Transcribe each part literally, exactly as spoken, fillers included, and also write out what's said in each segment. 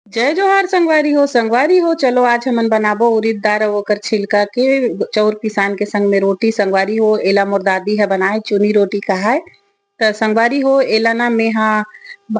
जय जोहार संगवारी हो। संगवारी हो, चलो आज हमन बनाबो उरीद दार अउ ओकर छिलका के चौर पिसान के संग में रोटी। संगवारी हो, एला मोर दादी ह बनाए, चूनी रोटी कहाए। त संगवारी हो, एला ना मेहा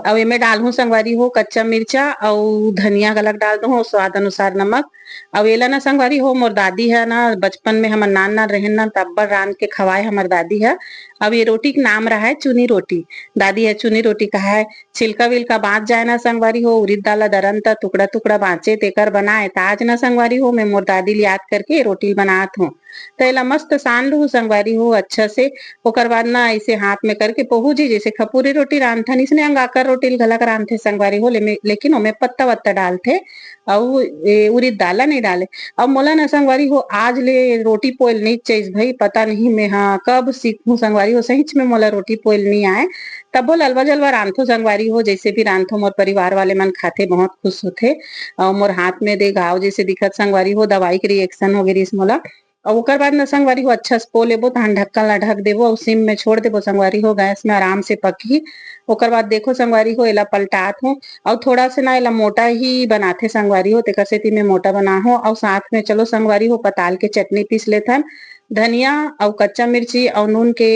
अउ एमे डालहूं संगवारी हो कच्चा मिर्चा अउ धनिया घलक डाल दूं, स्वाद अनुसार नमक। अउ एला ना संगवारी हो, मोर दादी ह ना बचपन में हमन नान नान रहेन ना, तब बर रांध के खवाए हमर दादी ह। अब ये रोटी के नाम रहा है चूनी रोटी। दादी ह चूनी रोटी कहा है। छिलका विलका बांच जाए ना संगवारी हो, उरीद दाल ला दरन त टुकड़ा टुकड़ा बांचे, तेकर बनाए। त आज ना संगवारी हो, मैं मोर दादी ल याद करके रोटी ल बनात हूँ। त एला मस्त सान लूहू संगवारी हो अच्छा से। ओकर बाद ना ऐसे हाथ में करके पहू जी जैसे खपूरी रोटी रांधथन, इसने अंगाकर रोटी ल घलक रांधथे संगवारी हो, लेमे-, लेकिन ओमे पत्ता वत्ता डालथे। अउ ए उरीद दाल ला नहीं डाले। अब मोला ना संगवारी हो, आज ले रोटी पोयल नहीं चाहिस भाई, पता नहीं मैं हा कब सीखूं संगवारी हो, सहीच में मोला रोटी पोयल नहीं आए। तबो ललवा जलवा रांधथो संगवारी हो, जैसे भी रांधथो मोर परिवार वाले मन खाथे, बहुत खुश होथे। अउ मोर हाथ में दे घाव जैसे दिखत संगवारी हो, दवाई के रिएक्शन हो गे रिहिस मोला। अउ ओकर बाद न संगवारी हो, अच्छा से पो लेबो, तहन ढक्कन ला ढक देबो अउ सिम में छोड़ देबो संगवारी हो, गैस में आराम से पकही। ओकर बाद देखो संगवारी हो, एला पलटात हो अउ थोड़ा से ना एला मोटा ही बनाथे संगवारी हो, तेकर सेती में मोटा बना हो। अउ साथ में चलो संगवारी हो, पताल के चटनी पीस लेथन। धनिया अउ कच्चा मिर्ची अउ नून के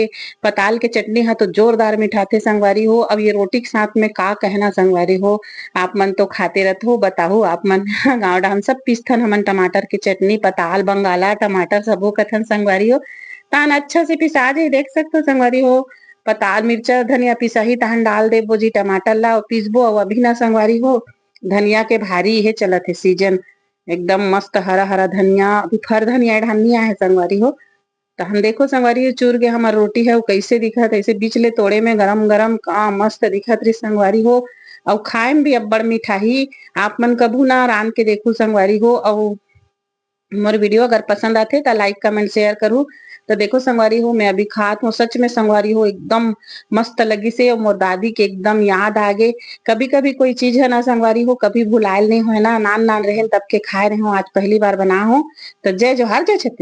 पताल के चटनी ह तो जोरदार मिठाथे संगवारी हो। अब ये रोटी के साथ में का कहना संगवारी हो, आप मन तो खाते रहत हो, बताहू आप मन। गाँव डाहन सब पीसथन हमन टमाटर के चटनी, पताल, बंगाला, टमाटर सबो कथन संगवारी हो। तान अच्छा से पिसा जाही, देख सकत हो संगवारी हो। पताल, मिर्चा, धनिया पिसाही, तहन डाल देबो जी टमाटर ला अउ पीसबो। अउ अभी ना संगवारी हो, धनिया के भारी इहे चलत हे सीजन, एकदम मस्त हरा हरा धनिया, अभी फर धनिया ए डाहन नइ आहे संगवारी हो। तहन देखो संगवारी हो, चूर के हमर रोटी हे, अउ कइसे दिखत हे, अइसे बीच ले तोड़े में गरम गरम का मस्त दिखत रही संगवारी हो। अउ खाए में भी अब्बड़ मिठाही। आप मन कभू ना रांध के देखू संगवारी हो। अउ मोर वीडियो अगर पसंद आथे त लाइक, कमेंट, शेयर करू। तो देखो संगवारी हो, मैं अभी खात हूँ, सच में संगवारी हो एकदम मस्त लगिस हे। अउ मोर दादी के एकदम याद आ गे। कभी कभी कोई चीज है ना संगवारी हो, कभी भुलायल नहीं होय ना, नान नान रहेन तब के खाए रहे हो, आज पहली बार बना हो। तो जय जोहार, जय छत्तीसगढ़।